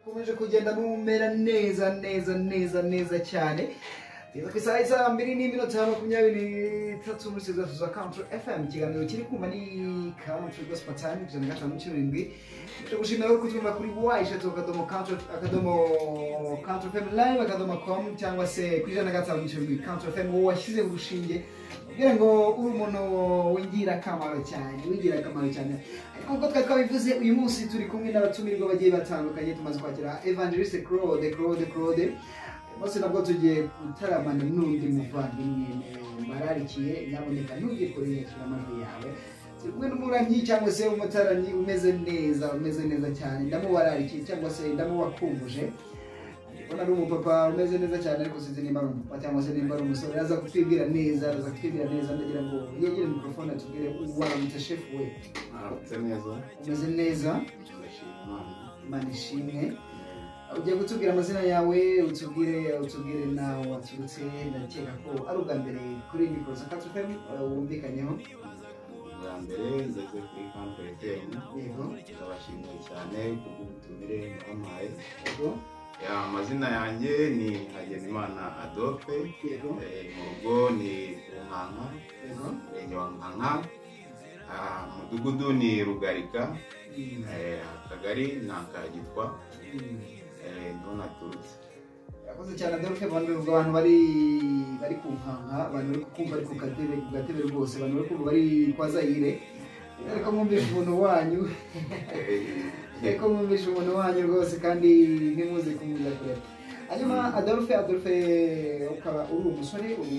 Ukomeje kugenda mumera neza neza neza neza cyane. Tugeze ku isaha 2:23 muri studio za Country FM. Ikiganiro kiri kumva ni Country Gospel Time 105.7. Turagushimira ko kutwumva kuri y3.country akadomo Country FM live.com cyangwa se kuri 105.7 Country FM. Wowe washyize urushinge kugira ngo uri umuntu w'ingirakamaro cyane, w'ingirakamaro cyane. Ariko nk'uko twari twabivuze, uyu munsi turi kumwe n'abatumirwa bagiye batandukanye. Tumaze kwakira Evangeliste Claude Claude Claude. Uyu munsi nabwo tugiye gutaramana n'undi muvandimwe mbararikiye, nyaboneka ntugire kure amajwi yawe. Turi kumwe n'umuramyi cyangwa se umutaramyi umeze neza, umeze neza cyane. Ndamubararikiye cyangwa se ndamubakumbuje. Ubona ari umupapa umeze neza cyane, ariko sinzi nimba ari umupapa cyangwa se nimba ari umusore. Araza kutwibwira neza, araza kutwibwira neza. Ndagira ngo yegere mikrofone atubwire. Waramutse, shefu we? Mwaramutse neza. Umeze neza? Ndashima Imana. Imana ishimwe. Ugiye kutubwira amazina yawe, utubwire nawe waturutse. Ndakeka ko ari ubwa mbere kuri mikoro za Country FM wumvikanyeho. Bwa mbere ngeze kuri Country FM. Ndabashimiye cyane kubw'ubutumire mwampaye. Ya, amazina yanjye ni Hagenimana Adolphe. Mu rugo ni ku Nkanka, umurenge wa Nkanka. Umudugudu ni Rugarika, akagari ni aka Gitwa. Niho naturutse. Urakoze cyane, Adolphe. Abantu bivuga, abantu bari ku Nkanka, abantu bari kumva bari ku gatebe rwose, abantu bari kumva bari kwa Zayire, ariko mwumvishe umuntu wanyu, ariko mwumvishe umuntu wanyu rwose, kandi ntimuze kumuza kure. Hanyuma Adolphe, ukaba uri umusore, uri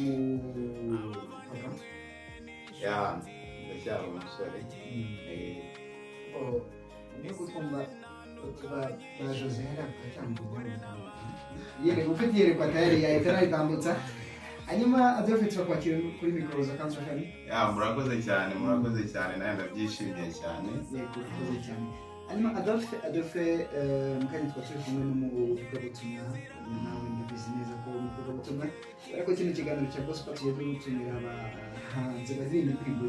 umupapa? Ya, ndacyari umusore. Oh, niyo kutwumva ba Jose hariya kugatambuka, yereka ufite iyerekwa tayari yahita anayitambutsa. Hanyuma Adolphe, turakwakira kuri mikoro za Country FM. Ya, murakoze cyane, murakoze cyane, nawe ndabyishimiye cyane. Yego, urakoze cyane. Hanyuma Adolphe, mu kanya twari turi kumwe n'umuvugabutumwa, nawe ndabizi neza ko umuvugabutumwa, ariko kino kiganiro cya gospel tugiye gutumira abahanzi baririmba indirimbo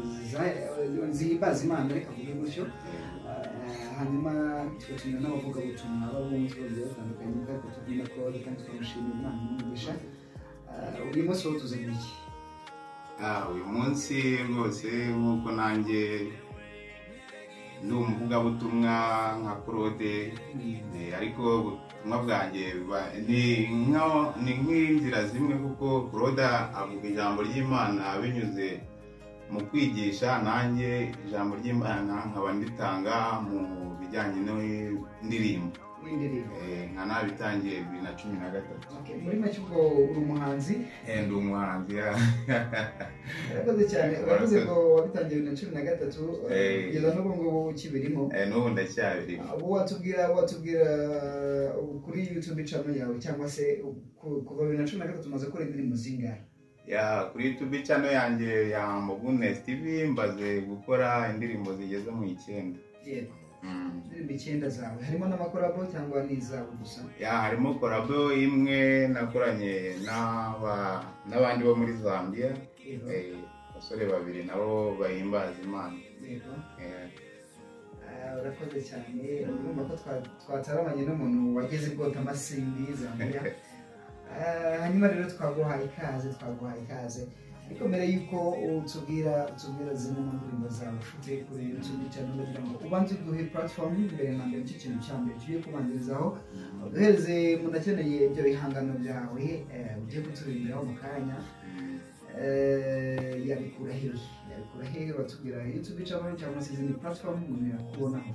zihimbaza Imana, reka mvuge gutyo. Hanyuma tugatumira n'abavugabutumwa b'abunzi bagiye batandukanye, ariko tubwira Claude kandi tukamushimira, Imana imugisha. Uyu munsi wowe tuzanye iki? Uyu munsi rwose, nk'uko nanjye ndi umuvugabutumwa nka Claude, ariko ubutumwa bwanjye ni nk'inzira zimwe, kuko Claude avuga ijambo ry'Imana binyuze mu kwigisha, nanjye ijambo ry'Imana nkaba nditanga mu bijyanye n'indirimbo. N'indirimbo. Nka nabitangiye 2013. Okay, muri make ubwo uri umuhanzi? Ndi umuhanzi, ya. Urakoze cyane. Urakoze ngo wabitangiye 2013, kugeza n'ubu ngubu ukibirimo? N'ubu ndacyabirimo. Ubu watubwira kuri YouTube channel yawe, cyangwa se kuva 2013 umaze gukora indirimbo zingahe? Ya, kuri YouTube channel yanjye ya Mugunes TV mbaze gukora indirimbo zigeze mu 9. Indirimbo 9 zawe, harimo n'amacollabo cyangwa ni izawe gusa? Ya, harimo collabo imwe nakoranye n'abandi bo muri Zambia. Abasore babiri nabo bahimbaza Imana. Ah, urakoze cyane. Urumva ko twataramanye n'umuntu wageze bwota amasimbi Zambia. Hanyuma rero twaguhaye ikaze, twaguhaye ikaze. Ariko mbere y'uko utubwira zimwe mu ndirimbo zawe ufite kuri YouTube channel, ndagira ngo ubanze uduhe platform mbere na mbere. Nicyo kintu cya mbere tugiye kubanzirizaho. Uduhereze, umuntu akeneye ibyo bihangano byawe ugiye kuturirimbiraho mu kanya, yabikura hehe? Yabikura hehe? Batubwira YouTube channel cyangwa se izindi platform umuntu yakubonaho.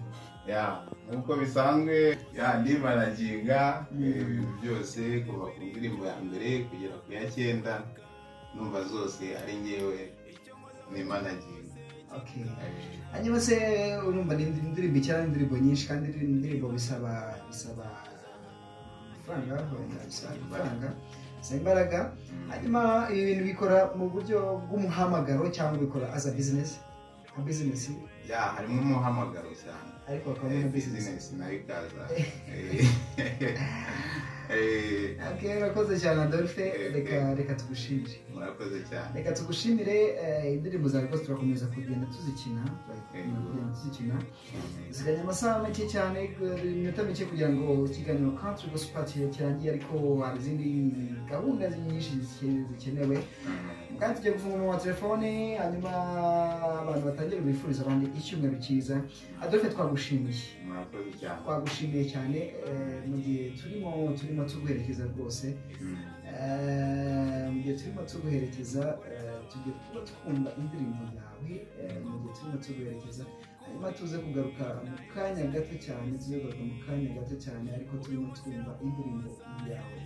Ya, nk'uko bisanzwe, ya, ndimanaginga ibintu byose kuva ku ndirimbo ya mbere kugera ku ya 9, numva zose ari njyewe nimanaginga. Okay. Hanyuma se urumva ni indirimbo 9, indirimbo nyinshi, kandi indirimbo bisaba amafaranga, wenda bisaba amafaranga, bisaba imbaraga. Hanyuma ibi bintu bikora mu buryo bw'umuhamagaro cyangwa ubikora as a business, nka business? Ya, harimo umuhamagaro cyane. Ariko hakabamo na business. Business nayo ikaza. Okay, urakoze cyane, Adolphe. Reka tugushimire. Murakoze. Murakoze cyane. Reka tugushimire. Indirimbo zawe rwose turakomeza kugenda tuzikina, turakomeza tuzikina. Dusigaye amasaha make cyane, iminota mike kugira ngo ikiganiro Country Gospel Party kirangiye, ariko hari izindi gahunda nyinshi zikenewe. Kandi tugiye gufunga umurongo wa telefone, hanyuma abantu batangire bifuriza abandi icyumweru cyiza. Adolphe, twagushimiye. Murakoze cyane. Twagushimiye cyane, mu gihe turimo tuguherekeza rwose. Mu gihe turimo tuguherekeza, tugiye kuba twumva indirimbo yawe, mu gihe turimo tuguherekeza, hanyuma tuze kugaruka mu kanya gato cyane, tuze kugaruka mu kanya gato cyane, ariko turimo twumva indirimbo yawe.